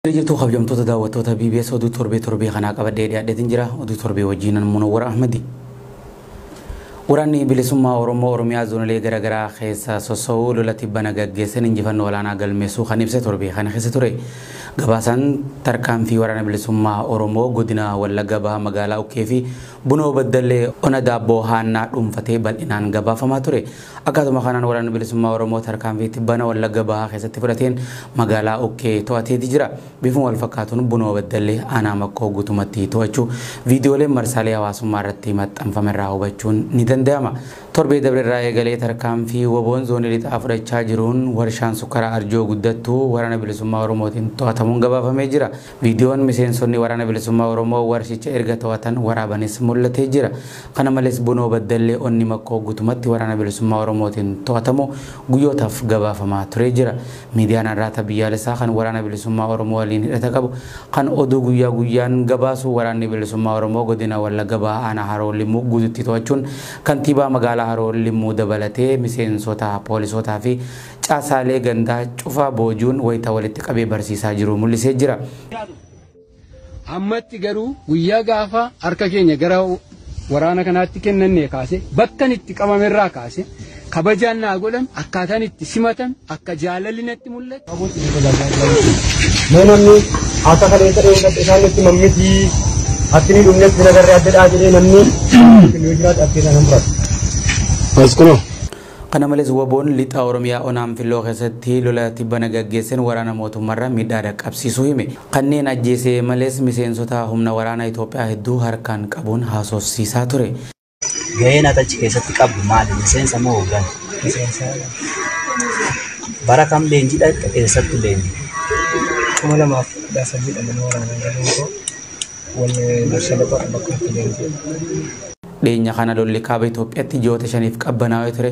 Jirtuu kabajamtoota daawwattoota BBS, oduu torbee torbee kanaa qabadhee dhiyaadheetiin jira. Oduu torbee wajjiinan Munawwara Ahmadi. Waraanni bilisummaa Oromoo Oromiyaa zoonolee garaagaraa keessa soso'uu lola tibbana gaggeessan injifannoo olaanaa galmeessuu kan ibse torbee kana keessa ture. Gabaasaan tarkaanfii waraana bilisummaa Oromoo godina Wallagga Bahaa magaalaa Ukkee fi Bunoo Baddallee ona Daabboo Haannaa dhuunfatee bal'inaan gabaafamaa ture. Akkaatuma kanaan waraanni bilisummaa Oromoo tarkaanfii tibbana Wallagga Bahaa keessatti fudhateen magaalaa Ukkee to'ateeti jira. Bifuma wal fakkaatuun Bunoo Baddallee aanaa Makkoo guutumatti to'achuu viidiyooleen marsaalee hawaasummaa irratti maxxanfame irraa hubachuun ni danda'ama. Torbee dabre irraa eegalee tarkaanfii WBOn zoonii lixaa fudhachaa jiruun warshaan sukkaara Arjoo Guddattuu waraana bilisummaa Oromootiin to'atamuun gabaafamee jira. Viidiyoon miseensonni waraana bilisummaa Oromoo warshicha erga to'atan waraabanis mul'atee jira. Kana malees Bunoo Baddallee onni Makkoo guutumatti waraana bilisummaa Oromootiin to'atamu guyyootaaf gabaafamaa turee jira. Miidiyaan Arraata Biyyaalessaa kan waraana bilisummaa Oromoo waliin hidhata qabu kan oduu guyyaa guyyaan gabaasu waraanni bilisummaa Oromoo godina Wallagga Bahaa aanaa Haroo Limmuu guututti to'achuun kantiibaa magaalaa Haroo Limmuu dabalatee miseensota poolisootaa fi caasaalee gandaa cufa boojuun wayita walitti qabee barsiisaa jiru mul'isee jira. Ammatti garuu guyyaa gaafa harka keenya gara waraana kanaatti kennannee kaase, bakkan itti qabamerraa kaase, kabajaan naa godhan, akkaataan itti simatan, akka jaalalli natti mul'atu. Mee namni akka kaleessa dheengatti isaan nutti mammitii akki ni dhumnes bira garree adda jedhee namni yoo jiraate akka isaan hin fudhatu. Maskunoo. Kana malees WBOn lixa Oromiyaa onaan Filloo keessatti lola tibbana gaggeessan waraana mootummaarra miidhaa dhaqqabsiisuu hime. Kanneen ajjeese malees miseensota humna waraanaa Itoophiyaa hedduu harkaan qabuun haasofsiisaa ture. Gaheen ati achi keessatti qabdu maali? Miseensa moo hoogganaa? Miseensa. Bara kam leenjii dhaqxe? Eessatti leenji? 2013 dha mana waraanaa galuun koo, wanni dursa bakka itti leenjii. Dhiyeenya kana lolli kaaba Itoophiyaatti ji'oota 5f qabbanaa'ee ture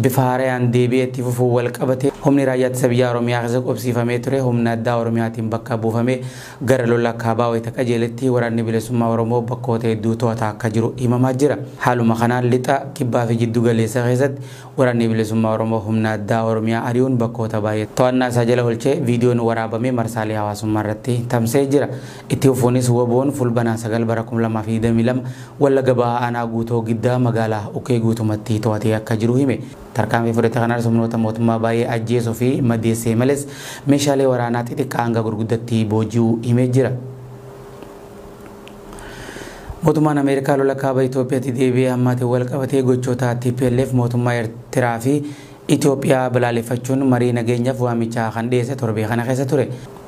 bifa haarayaan deebi'ee itti fufuun wal qabate humni raayyaa ittisa biyyaa Oromiyaa keessa qubsiifamee ture humna addaa Oromiyaatiin bakka buufamee gara lola kaabaa wayita qajeeletti waraanni bilisummaa Oromoo bakkoota hedduu to'ataa akka jiru himamaa jira. Haaluma kanaan lixa, kibbaa fi jiddu galeessa keessatti waraanni bilisummaa Oromoo humna addaa Oromiyaa ari'uun bakkoota baay'ee to'annaa isaa jala oolchee viidiyoon waraabamee marsaalee hawaasummaa irratti tamsa'ee jira. Itti fufuunis WBOn Fulbanaa 9 bara 2022 Wallagga Bahaa aanaa Guutoo Giddaa magaalaa Ukkee guutumatti to'atee akka jiru hime. Tarkaanfii fudhate kanaanis humnoota mootummaa baay'ee ajjeesuu fi madeessee malees meeshaalee waraanaa xixiqqaa hanga gurguddatti booji'uu himee jira. Mootummaan Ameerikaa lola kaaba Itoophiyaatti deebi'ee hammaateen wal qabatee gochoota TPLF, mootummaa Eertiraa fi Itoophiyaa balaaleffachuun marii nageenyaaf waamicha kan dhiyeesse torbee kana keessa ture.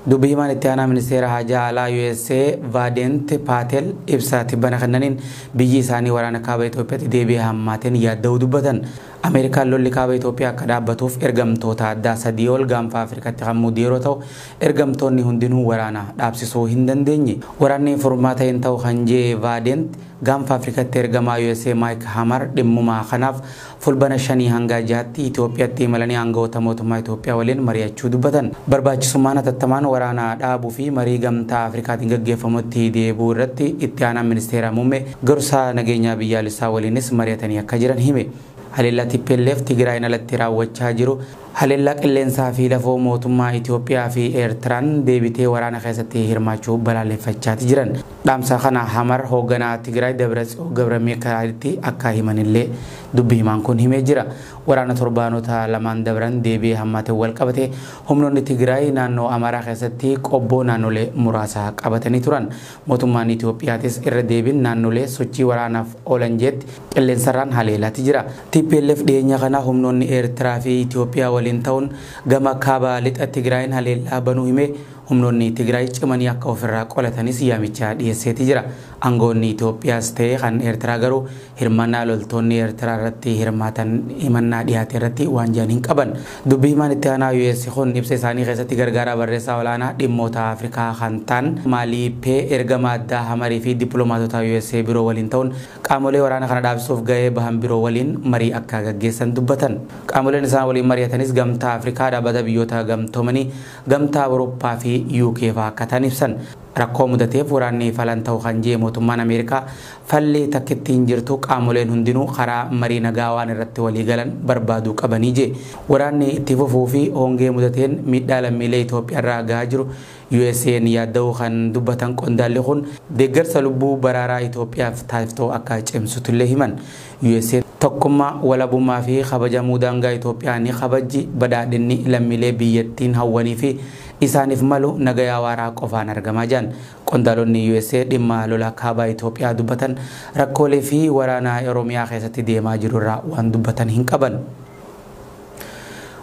Dubbi himaan itti aanaa ministeera haajaa alaa USA Vaadent Paatel ibsa tibbana kennaniin biyyi isaanii waraana kaaba Itoophiyaatti deebi'ee hammaateen yaadda'uu dubbatan. Ameerikaan lolli kaaba Itoophiyaa akka dhaabbatuuf ergamtoota addaa 3 ol gaanfa Afrikaatti kan muudde yeroo ta'u, ergamtoonni hundinuu waraana dhaabsisuu hin dandeenye. Waraanni furmaata hin ta'u kan jee Vaadent, gaanfa Afrikaatti ergamaa USA Maayik Hamar dhimmuma kanaaf Fulbana 5 hanga 6tti Itoophiyaatti imalanii aangawoota mootummaa Itoophiyaa waliin mari'achuu dubbatan. Barbaachisummaan hatattamaan waraana dhaabuu fi marii Gamtaa Afrikaatiin gaggeeffamutti deebi'uu irratti itti aanaan ministeera muummee gorsaa nageenyaa biyyaalessaa waliinis mari'atanii akka jiran hime. Haleellaa TPLF Tigraayin alatti raawwachaa jiru, haleellaa qilleensaa fi lafoo mootummaa Itoophiyaa fi Eertiraan deebitee waraana keessatti hirmaachuu balaaleffachaati jiran. Dhaamsa kana Hamar hoogganaa Tigraay Dabratsiyoon Gabramikaa'elitti akka himanillee dubbi himaan kun himee jira. Waraana torbaanota lamaan dabran deebi'ee hammaateen wal qabate humnoonni Tigraay naannoo Amaaraa keessatti Qobboo naannolee muraasa qabatanii turan. Mootummaan Itoophiyaatis irra deebiin naannolee sochii waraanaaf oolan jeetti qilleensarraan haleelaati jira. TPLF dhiyeenya kana humnoonni Eertiraa fi Itoophiyaa waliin ta'uun gama kaaba lixa Tigraayin haleellaa banuu himee humnoonni Tigraay cimanii akka ofirraa qolatanis yaamicha dhiyeesseeti jira. Aangawoonni Itoophiyaas ta'e kan Eertiraa garuu hirmaannaa loltoonni Eertiraa irratti hirmaatan himannaa dhiyaate irratti waan jedhan hin qaban. Dubbi himaan itti aanaa US kun ibsa isaanii keessatti gargaaraa barreessaa olaanaa dhimmoota Afrikaa kan ta'an Maalii Pee ergama addaa Hamarii fi dippiloomaatota USA biroo waliin ta'uun qaamolee waraana kana dhaabsisuuf gahee bahan biroo waliin marii akka gaggeessan dubbatan. Qaamoleen isaan waliin mari'atanis Gamtaa Afrikaa, Dhaabbata Biyyoota Gamtoomanii, Gamtaa Awurooppaa fi UK fa'aa akka ta'an ibsan. Rakkoo mudateef waraanni falan ta'u kan jee mootummaan Ameerikaa fallee takkittiin jirtu qaamoleen hundinuu karaa marii nagaa waan irratti walii galan barbaaduu qabanii jee. Waraanni itti fufuu fi hongee mudateen miidhaa lammiilee Itoophiyaa irraa gahaa jiru USA'n yaadda'uu kan dubbatan qondaalli kun deeggarsa lubbuu baraaraa Itoophiyaaf taasiftoo akka cimsutullee himan. USA tokkummaa walabummaa fi kabajamuu daangaa Itoophiyaa ni kabajji badhaadhinni lammiilee biyyattiin hawwanii fi isaaniif malu nagayaa waaraa qofaan argamaa jiran. Qondaalonni USA dhimma lola kaabaa Itoophiyaa dubbatan rakkoolee fi waraana Oromiyaa keessatti deemaa jiru irraa waan dubbatan hin qaban.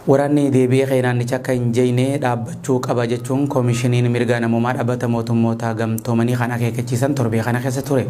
Waraanni deebi'ee naannicha akka hin jeeqne dhaabbachuu qaba jechuun koomishiniin mirga namoomaa dhaabbata mootummoota gamtoomanii kan akeekkachiisan torbee kana keessa ture.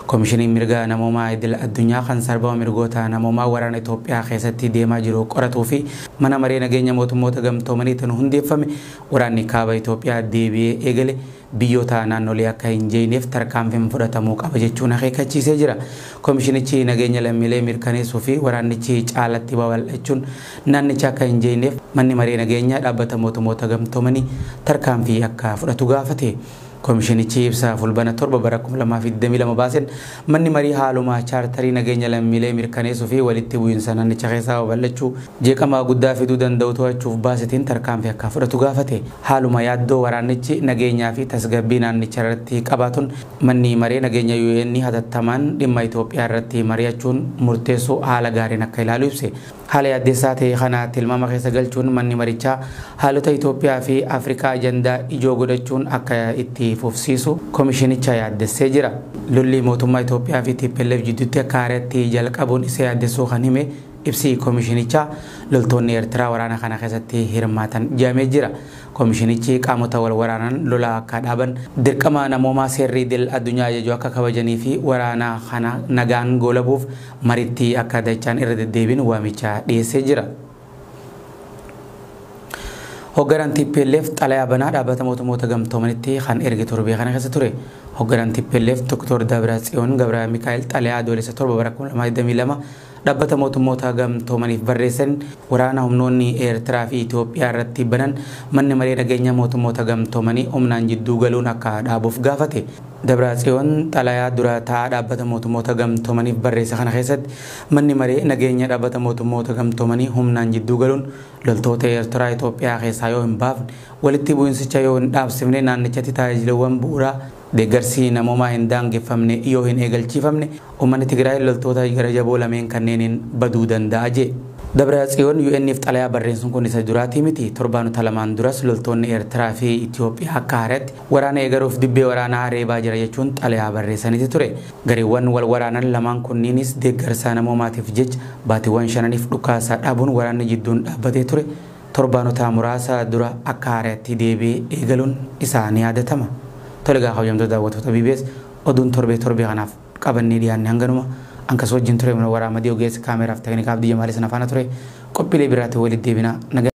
Koomishiniin mirga namoomaa idil addunyaa kan sarbama mirgoota namoomaa waraana Itoophiyaa keessatti deemaa jiru qoratuu fi mana maree nageenya mootummoota gamtoomaniitiin hundeeffame waraanni kaaba Itoophiyaa deebi'ee eegale biyyoota naannolee akka hin jeeqneef tarkaanfiin fudhatamuu qaba jechuun akeekkachiisee jira. Koomishinichi nageenya lammiilee mirkaneessuu fi waraannichi caalatti babal'achuun naannicha akka hin jeeqneef manni maree nageenyaa dhaabbata mootummoota gamtoomanii tarkaanfii akka fudhatu gaafate. Koomishinichi ibsa fulbana 7 bara 2022 baaseen manni marii haaluma chaartarii nageenya lammiilee mirkaneessuu fi walitti bu'iinsa naannicha keessaa babal'achuu jeeqama guddaa fiduu danda'u to'achuuf baasetiin tarkaanfii akka fudhatu gaafate. Haaluma yaaddoo waraannichi nageenyaa fi tasgabbii naannicha irratti qabaatuun manni maree nageenya UN hatattamaan dhimma Itoophiyaa irratti mari'achuun murteessuu haala gaariin akka ilaalu ibse. Haala yaaddeessaa ta'e kana tilmaama keessa galchuun manni marichaa haalota Itoophiyaa fi Afrikaa ajandaa ijoo godhachuun akka itti fufsiisu koomishinicha yaaddessee jira. Lolli mootummaa Itoophiyaa fi TPLF jidduutti akka haaraatti jalqabuun isa yaaddessuu kan hime ibsi koomishinichaa loltoonni Eertiraa waraana kana keessatti hirmaatan jedhamee jira. Koomishinichi qaamota wal waraanan lola akka dhaaban dirqama namoomaa seerri idil addunyaa ajaju akka kabajanii fi waraana kana nagaan goolabuuf maritti akka dachaan irra deddeebiin waamicha dhiyeessee jira. Hogganaan TPLF xalayaa banaa dhaabbata mootummoota gamtoomanitti kan erge torbee kana keessa ture. Hogganaan TPLF Dr. Dabratsiyoon Gabra Mikaa'el xalayaa adoolessa 7 bara 2022 dhaabbata mootummoota gamtoomaniif barreessan waraana humnoonni Eertiraa fi Itoophiyaa irratti banan manni maree nageenya mootummoota gamtoomanii humnaan jidduu galuun akka dhaabuuf gaafate. Dabratsiyoon xalayaa dura taa'aa dhaabbata mootummoota gamtoomaniif barreessa kana keessatti manni maree nageenya dhaabbata mootummoota gamtoomanii humnaan jidduu galuun loltoota Eertiraa Itoophiyaa keessaa yoo hin baafne walitti bu'insicha yoo hin dhaabsifne naannichatti tajaajilawwan bu'uuraa deeggarsi namoomaa hin daangeffamne yoo hin eegalchiifamne uummanni Tigraay loltoota gara jaboo lameen kanneeniin baduu danda'a jee. Dabratsiyoon UN'if xalayaa barreessuun kun isa duraatii miti. Torbaanota lamaan duras loltoonni Eertiraa fi Itoophiyaa akka haaraatti waraana eegaluuf dibbee waraanaa reebaa jira jechuun xalayaa barreessaniiti ture. Gareewwan wal waraanan lamaan kunniinis deeggarsa namoomaatiif jecha baatiiwwan shananiif dhukaasaa dhaabuun waraanni jidduun dhaabbatee ture. Torbaanota muraasa dura akka haaraatti deebi'ee eegaluun isaa ni yaadatama. Tole gaa kabajamtoota daawwattoota BBS oduun torbee torbee kanaaf qabannee dhiyaanne hanganuma ankas wajjin ture mana waraabaa ogeessa kaameraaf teeknikaaf biyya maalii sana faana ture qophiilee biraatti walitti deebinaa.